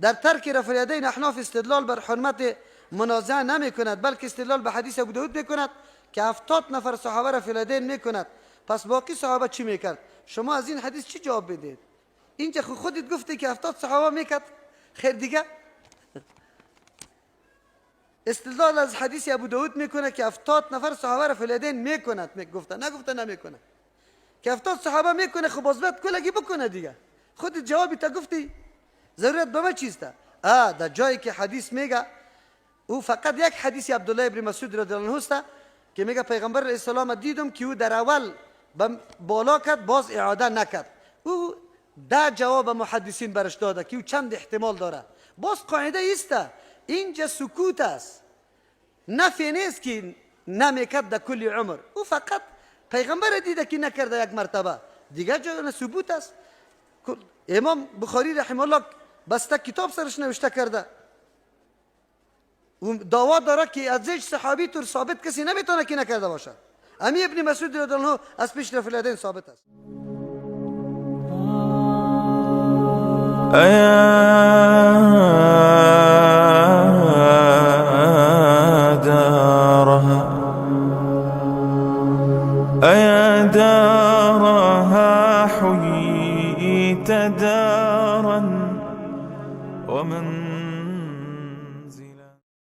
در ترک رفع الیدین احناف استدلال بر حرمت منازعه نمی کند، بلکه استدلال به حدیث ابوداود میکند که 70 نفر صحابه رفع الیدین میکند. پس باقی صحابه چی میکرد؟ شما از این حدیث چی جواب بدید؟ اینجا خودت گفتی که 70 صحابه میکرد. خیر دیگه استدلال از حدیث ابوداود میکنه که 70 نفر صحابه رفع الیدین میکند. گفته نگفته نمیکنه که 70 صحابه میکنه. خب باز باید کلگی بکنه دیگه. خودت جوابی تا گفتی، ضرورت به ما چیسته؟ در جایی که حدیث میگه، او فقط یک حدیث عبدالله ابن مسعود رضی الله عنه است که میگه پیغمبر علیه السلام دیدم که او در اول بالا کرد، باز اعاده نکرد. او 10 جواب محدثین برش داده که او چند احتمال داره. باز قاعده ایسته، اینجا سکوت است، نفی نیست که نمیکرد در کل عمر. او فقط پیغمبر دیده که نکرده یک مرتبه، دیگه جای ثبوت است. امام بخاری رحمه الله بسته کتاب سرش نوشته کرده، او دعوا داره که از هیچ صحابی طور ثابت کسی نمیتونه که نکرده باشه. امی ابن مسعود رضی الله عنه از پیش رفع الیدین ثابت است. أيا دارها أيا دارها حييت دارا ومن